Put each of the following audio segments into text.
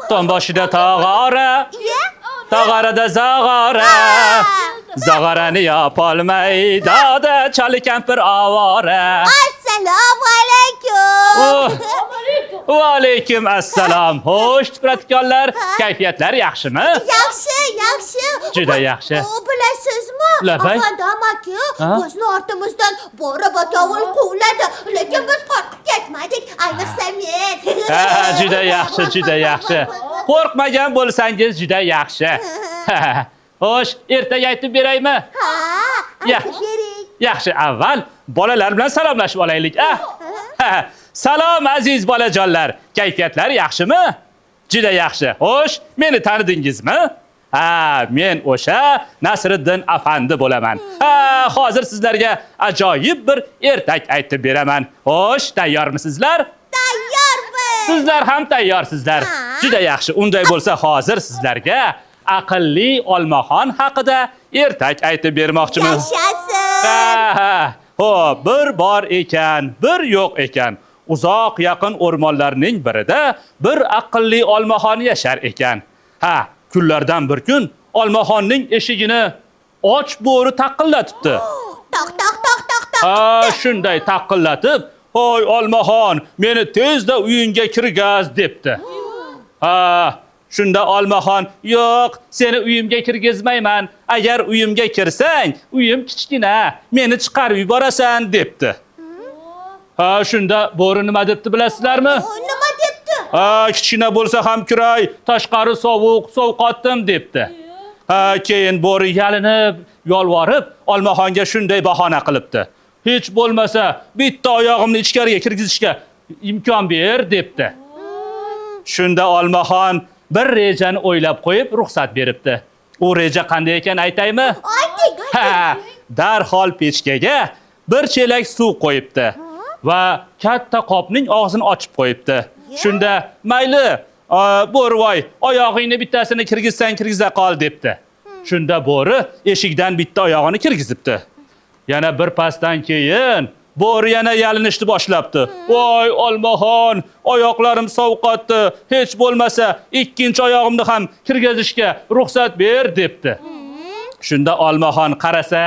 Tom boshida tog'ora, tog'orada zag'ora. Zag'orani yopolmay dada choli kampir ovora. Assalomu alaykum. Va alaykum assalom. Xo'sh, tipratikonlar, kayfiyatlar yaxshimi? Yaxshi, yaxshi. Juda yaxshi. Bilasizmi? Afandi amaki bizni ortimizdan bo'ri va dovul quvladi, lekin biz qo'rqib ketmadik, ayniqsa men. Ha, juda yaxshi, juda yaxshi. Qo'rqmagan bo'lsangiz juda yaxshi. Xo'sh, ertaga aytib beraymi? Ha, aytib bering. Yaxshi, avval bolalar bilan salomlashib olaylik, a? Salom aziz bolajonlar, kayfiyatlar yaxshimi? Juda yaxshi. Xo'sh, meni tanidingizmi? Ha, men o'sha Nasriddin afandi bo'laman. Ha, hozir sizlarga ajoyib bir ertak aytib beraman. Xo'sh, tayyormisizlar? Tayyormiz. Sizlar ham tayyorsizlar. Juda yaxshi. Unday bo'lsa hozir sizlarga aqlli olmaxon haqida ertak aytib bermoqchiman. Yashasin. Ha, xo'p, bir bor ekan, bir yo'q ekan. Uzoq yaqin o'rmonlarning birida bir aqlli olmaxon yashar ekan. Ha, kunlardan bir kun olmaxonning eshigini och bo'ri taqillatibdi. Toq toq toq toq toq. Ha, shunday taqillatib, "Hoy olmaxon, meni tezda uyingga kirgaz" debdi. Ha, shunda olmaxon, "Yo'q, seni uyimga kirgizmayman. Agar uyimga kirsang, uyim kichkina, meni chiqarib yuborasan" debdi. Ha, shunda bo'ri nima debdi bilasizlarmi? Nima debdi? Ha, kichkina bo'lsa ham kiray, tashqari sovuq, sovqotdim debdi. Ha, keyin bo'ri yalinib, yolvorib, olmaxonga shunday bahona qilibdi. Hech bo'lmasa bitta oyog'imni ichkariga kirgizishga imkon ber debdi. Shunda olmaxon bir rejani o'ylab qo'yib ruxsat beribdi. U reja qanday ekan aytaymi? Ayting, Ha, darhol pechkaga bir chelak suv qo'yibdi va katta qopning og'zini ochib qo'yibdi. Shunda mayli, bo'rivoy, oyog'ingni bittasini kirgizsang kirgiza qol debdi. Shunda bo'ri eshikdan bitta oyog'ini kirgizibdi. Yana bir pasdan keyin bo'ri yana yalinishni boshlabdi. "Voy olmaxon, oyoqlarim sovqotdi. Hech bo'lmasa ikkinchi oyog'imni ham kirgizishga ruxsat ber" debdi. Shunda olmaxon qarasa,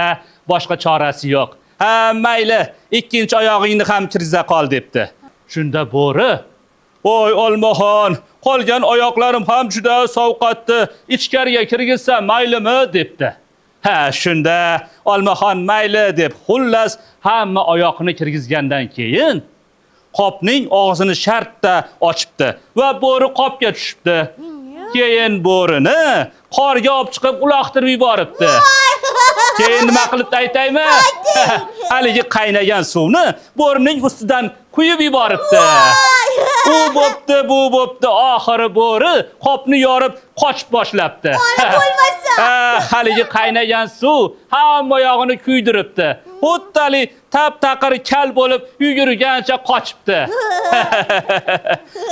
boshqa chorasi yo'q. "Ha, mayli, ikkinchi oyog'ingni ham kirgiza qol" debdi. Shunda bo'ri, "Voy olmaxon, qolgan oyoqlarim ham juda sovqotdi. Ichkariga kirgizsam maylimi?" debdi. Ha, shunda olmaxon mayli deb, xullas hamma oyoqni kirgizgandan keyin qopning og'zini shartta ochibdi va bo'ri qopga tushibdi. Keyin bo'rini qorga olib chiqib uloqtirib yuboribdi. Keyin nima qilibdi aytaymi? Haligi qaynagan suvni bo'rining ustidan quyib yuboribdi. U bo'pti, bu bo'pti, oxiri bo'ri qopni yorib qochib boshlabdi. Ona bo'lmasa. Haligi qaynagan suv hamma yog'ini kuydiribdi. Xuddali tap-taqir kal bo'lib yugurgancha qochibdi.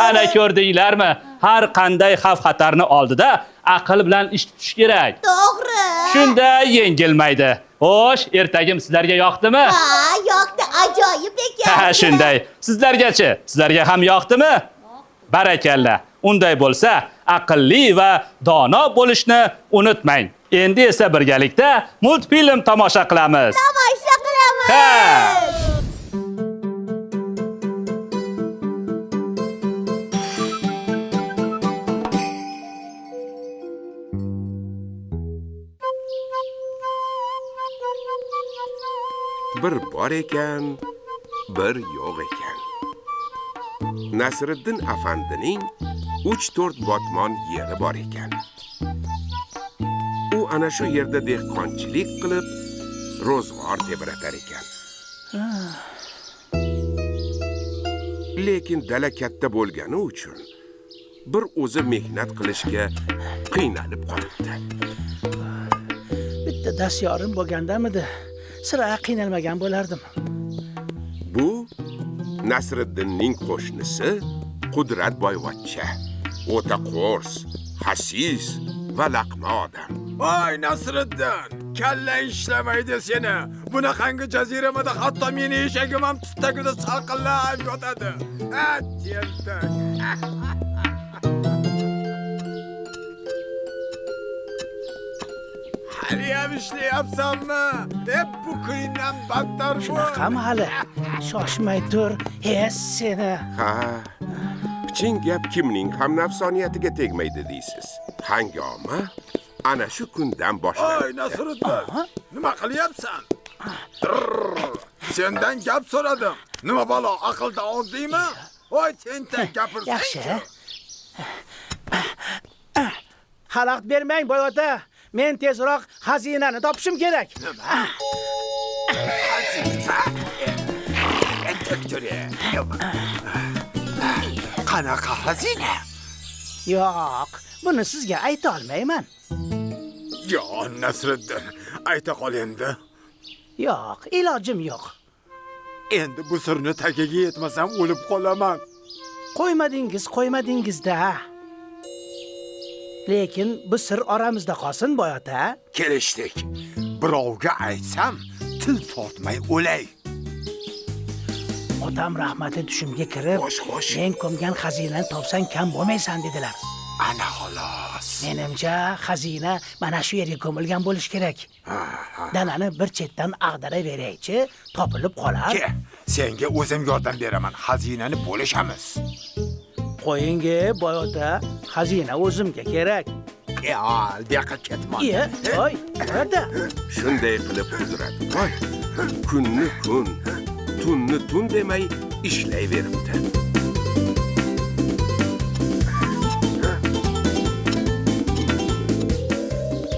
Ana ko'rdinglarmi? Har qanday xavf-xatarni oldida aql bilan ish tutish kerak. To'g'ri. Shunda yengilmaydi. Xo'sh, ertagim sizlarga yoqdimi? Ha, yoqdi, ajoyib ekan. Ha, shunday. Sizlargachi? Sizlarga ham yoqdimi? Barakalla. Unday bo'lsa, aqlli va dono bo'lishni unutmang. Endi esa birgalikda multfilm tomosha qilamiz. Tomosha qilamiz. Ha. Bir bor ekan, bir yo'q ekan. Nasriddin afandining 3-4 botmon yeri bor ekan. U ana shu yerda dehqonchilik qilib, ro'zg'or tebratar ekan. Lekin dala katta bo'lgani uchun bir o'zi mehnat qilishga qiynalib qolibdi. Bitta dastyorim bo'lgandamidi, sira qiynalmagan bo'lardim. Bu Nasriddinning qo'shnisi Qudrat boyvachcha. O'ta qo'rs, xasis va laqma odam. Voy Nasriddin, kallang ishlamaydi seni. Bunaqangi jaziramada hatto meni eshagim ham tut tagida salqinlab yotadi. Ha, tentak. Haliyam ishlayapsanmi? Deb bu kundan battar bu. Shunaqami hali? Shoshmay tur, he seni. Ha. Piching gap kimning ham nafsoniyatiga tegmaydi deysiz. Hangoma ana shu kundan boshlanadi. Oy Nasriddin, nima qilyapsan? Sendan gap so'radim. Nima balo, aqlda ozdingmi? Oy tentak gapirsang. Yaxshi. Xalaqit bermang boy ota. Men tezroq xazinani topishim kerak. Nima? Xazina? Qanaqa xazina? Yo'q, buni sizga ayta olmayman. Yo, Nasriddin, ayta qol endi. Yo'q, ilojim yo'q. Endi bu sirni tagiga yetmasam o'lib qolaman. Qo'ymadingiz, qo'ymadingiz-da. Lekin bu sir oramizda qolsin, boy ota. Kelishdik. Birovga aytsam, til tortmay o'lay. Otam rahmatli tushimga kirib, men ko'mgan xazinani topsang kam bo'lmaysan dedilar. Ana xolos. Menimcha xazina mana shu yerga ko'milgan bo'lish kerak. Dalani bir chetdan ag'daraveraychi, topilib qolar. Ke, senga o'zim yordam beraman, xazinani bo'lishamiz. Qo'yingi, boy ota, xazina o'zimga kerak. Al, bu yoqqa ketma. Oy, ota. Shunday qilib Qudratboy kunni kun, tunni tun demay ishlayveribdi.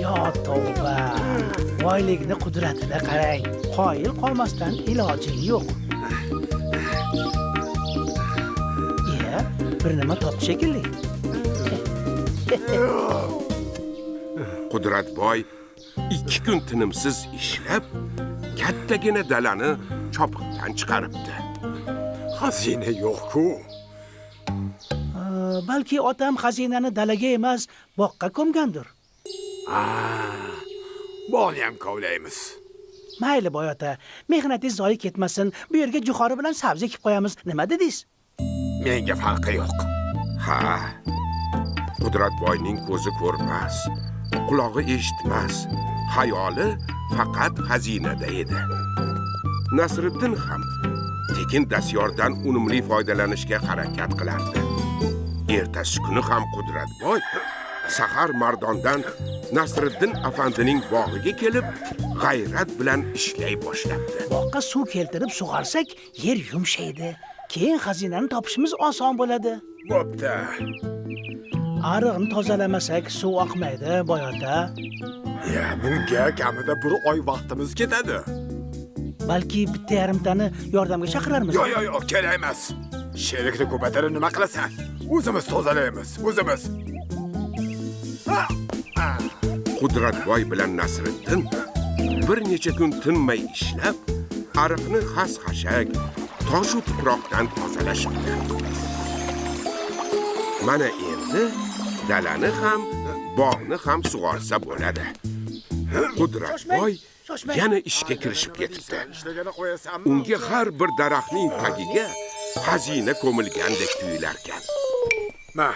Yo tavba. Boylikni qudratini qarang. Qoyil qolmasdan ilojing yo'q. Bir nima topdi shekilli. Qudratboy 2 kun tinimsiz ishlab, kattagina dalani chopiqdan chiqaribdi. Xazina yo'q-ku. Balki otam xazinani dalaga emas, boqqa ko'mgandir. Bog'ni ham kovlaymiz. Mayli boy ota, mehnatingiz zoyi ketmasin. Bu yerga jo'xori bilan sabzi ekib qo'yamiz. Nima dedingiz? Menga farqi yo'q. Ha. Qudratboyning ko'zi ko'rmas, qulog'i eshitmas, xayoli faqat xazinada edi. Nasriddin ham tekin dastyordan unumli foydalanishga harakat qilardi. Ertasi kuni ham Qudratboy sahar mardondan Nasriddin afandining bog'iga kelib, g'ayrat bilan ishlay boshlabdi. Boqqa suv keltirib sug'arsak, yer yumshaydi. Keyin xazinani topishimiz oson bo'ladi. Bo'pti. Ariqni tozalamasak suv oqmaydi, boy ota. Ya, bunga kamida bir oy vaqtimiz ketadi. Balki bitta yarimtani yordamga chaqirarmiz. Yo'q, yo'q, yo'q, kerak emas. Sherikni ko'paytirib nima qilasan? O'zimiz tozalaymiz, o'zimiz. Qudratboy bilan Nasriddin bir necha kun tinmay ishlab, ariqni xas-xashak, toshu tuproqdan tozalashibdi. Mana endi dalani ham, bog'ni ham sug'orsa bo'ladi. Qudratboy yana ishga kirishib ketibdi. Unga har bir daraxtning tagiga xazina ko'milgandek tuyularkan. Ma,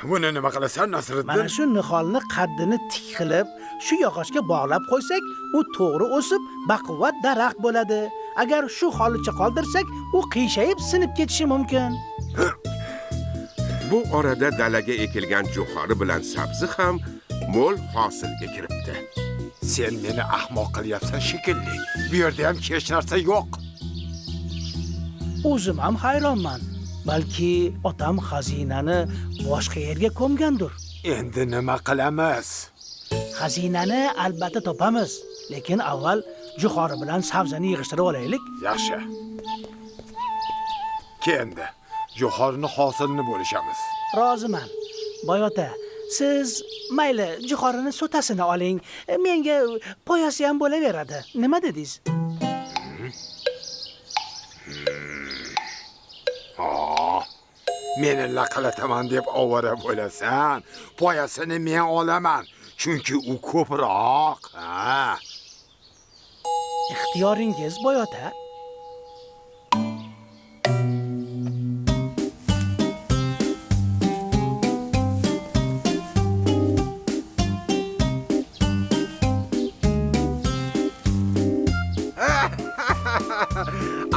buni nima qilasan, Nasriddin? Mana shu niholni qaddini tik qilib, shu yog'ochga bog'lab qo'ysak, u to'g'ri o'sib, baquvvat daraxt bo'ladi. Agar shu holicha qoldirsak, u qiyshayib sinib ketishi mumkin. Bu orada dalaga ekilgan jo'xori bilan sabzi ham mo'l hosilga kiribdi. Sen meni ahmoq qilyapsan shekilli. Bu yerda ham hech narsa yo'q. O'zim ham hayronman. Balki otam xazinani boshqa yerga ko'mgandir. Endi nima qilamiz? Xazinani albatta topamiz, lekin avval jo'xori bilan sabzini yig'ishtirib olaylik. Yaxshi. Kendi jo'xorini hosilini bo'lishamiz. Roziman. Boy ota, siz mayli jo'xorini so'tasini oling. Menga poyasi ham bo'laveradi. Nima dedingiz? Meni laqilataman deb ovora bo'lasan. Poyasini men olaman, chunki u ko'proq. Ha. Ixtiyoringiz, boy ota.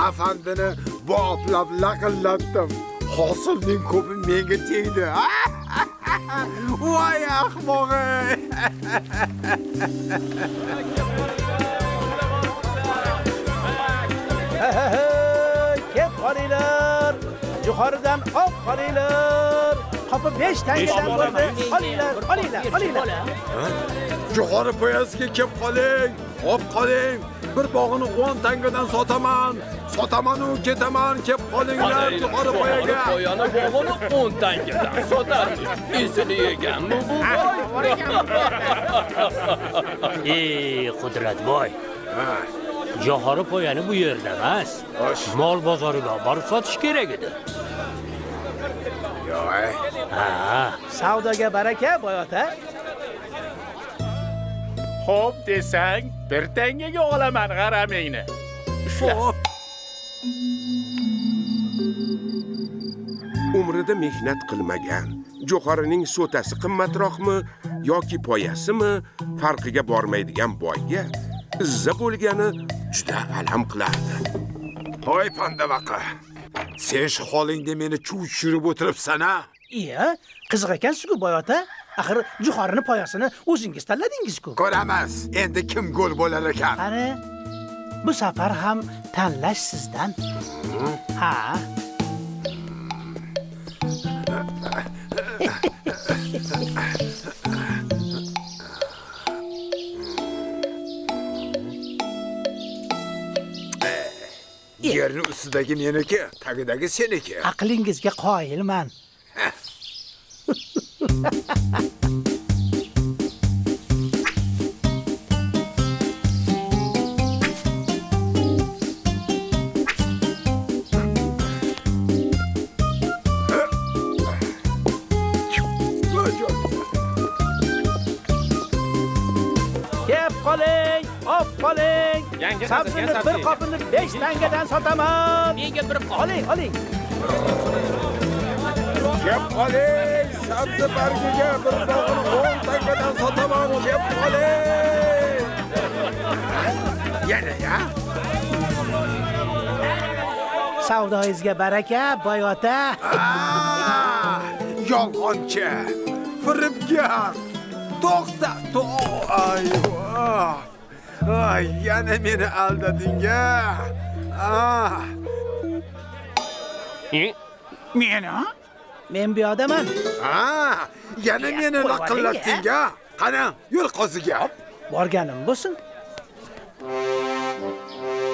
Afandini boplab laqillatdim. Hosilning ko'pi menga tegdi. Voy ahmoq! Kep qolinglar. Jo'xoridan olib qolinglar. Qopi 5 tangadan bo'ldi. Olinglar, olinglar, olinglar. Jo'xori poyasiga kep qoling, olib qoling. Bir bog'ini 10 tangadan sotaman. Sotaman u ketaman, kep qolinglar jo'xori poyaga. Poyani bog'ini 10 tangadan sotarmish. Esini yeganmi bu boy? Ey Qudratboy. Jo'xori poyani bu yerda emas. Mol bozoriga borib sotish kerak edi. Yo'q. Ha. Savdoga baraka, boy ota. Xo'p desang, bir tangaga olaman g'aramingni. Xo'p. Umrida mehnat qilmagan, jo'xorining so'tasi qimmatroqmi yoki poyasimi farqiga bormaydigan boyga izza bo'lgani juda alam qilardi. Hoy pandavaqa. Sen shu holingda meni chuv tushirib o'tiribsan-a? Iya, qiziq ekansiz-ku boy ota. Axir jo'xorini poyasini o'zingiz tanladingiz-ku. Ko'ramiz, endi kim gol bo'lar ekan. Qani, bu safar ham tanlash sizdan. Ha. Yerni ustidagi meniki, tagidagi seniki. Aqlingizga qoyilman. Kep qoling, op qoling. Sabzini bir qopini 5 tangadan sotaman. Menga bir qop. Oling, oling. Kep qoling, sabzi bargiga bir bog'ini 10 tangadan sotaman. Kep qoling. Yana ya. Savdoyingizga baraka, boy ota. Yolg'onchi, firibgar. To'xta, ay, ay, yana meni aldading-a. Ah. Meni? Men bu yoqdaman. Ha, yana meni laqillatding-a. Qani, yur qoziga. Borganim bo'lsin.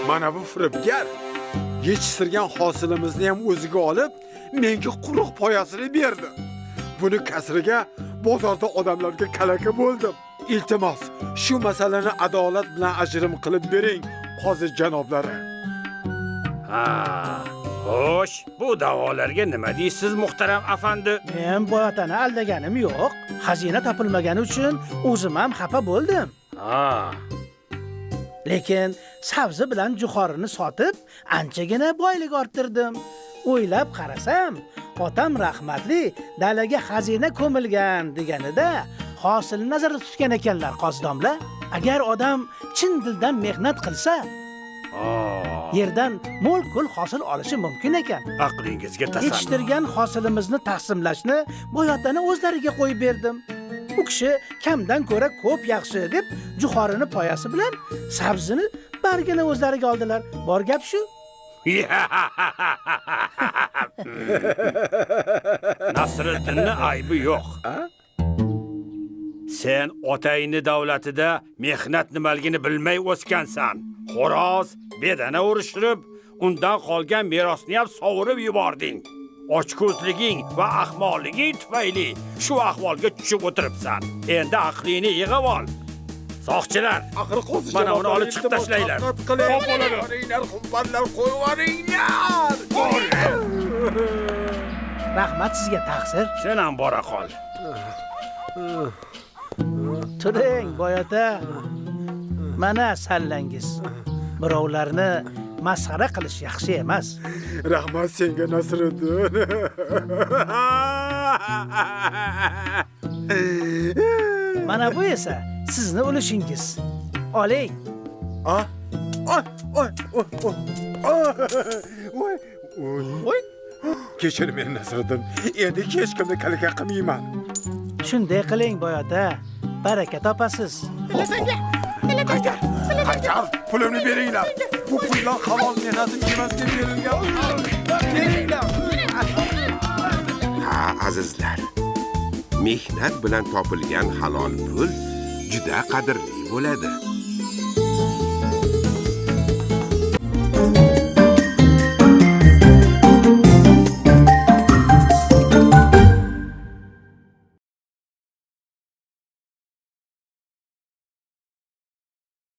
Mana bu firibgar yetishtirgan hosilimizni ham o'ziga olib, menga quruq poyasini berdi. Buni kasriga bozorda odamlarga kalaka bo'ldim. Iltimos, shu masalani adolat bilan ajrim qilib bering, qozi janoblari. Ha, xo'sh, bu da'volarga nima deysiz, muhtaram afandi? Men boy otani aldaganim yo'q. Xazina topilmagani uchun o'zim ham xafa bo'ldim. Ha. Lekin sabzi bilan jo'xorini sotib, anchagina boylik orttirdim. O'ylab qarasam, otam rahmatli dalaga xazina ko'milgan deganida hosilni nazarda tutgan ekanlar qozi domla. Agar odam chin dildan mehnat qilsa, yerdan mo'l-ko'l hosil olishi mumkin ekan. Aqlingizga tasanno. Yetishtirgan hosilimizni taqsimlashni boy otani o'zlariga qo'yib berdim. U kishi kamdan ko'ra ko'p yaxshi deb jo'xorini poyasi bilan sabzini bargini o'zlariga oldilar. Bor gap shu. Nasriddinning aybi yo'q. Sen otangni davlatida mehnat nimaligini bilmay o'sgansan. Xo'roz bedana urishtirib, undan qolgan merosni ham sovurib yubording. Ochko'zliging va ahmoqliging tufayli shu ahvolga tushib o'tiribsan. Endi aqlingni yig'ib ol. Soqchilar, axir qo'zi mana uni olib chiqib tashlanglar. Qo'yinglar, xumbarlar, qo'yib yuboringlar. Rahmat sizga, taqsir. Sen ham bora qol. Turing, boy ota. Mana sallangiz. Birovlarni masxara qilish yaxshi emas. Rahmat senga, Nasriddin. Mana bu esa sizni ulushingiz. Oling. A? Oy, oy, oy, oy. Oy, oy. Kechir meni Nasriddin. Endi hech kimni kalaka qilmayman. Shunday qiling boy ota. Baraka topasiz. Qaytar, qaytar, pulimni beringlar. Bu pullar halol mehnatim emasga berilgan. Beringlar. Ha, azizlar. Mehnat bilan topilgan halol pul juda qadrli bo'ladi.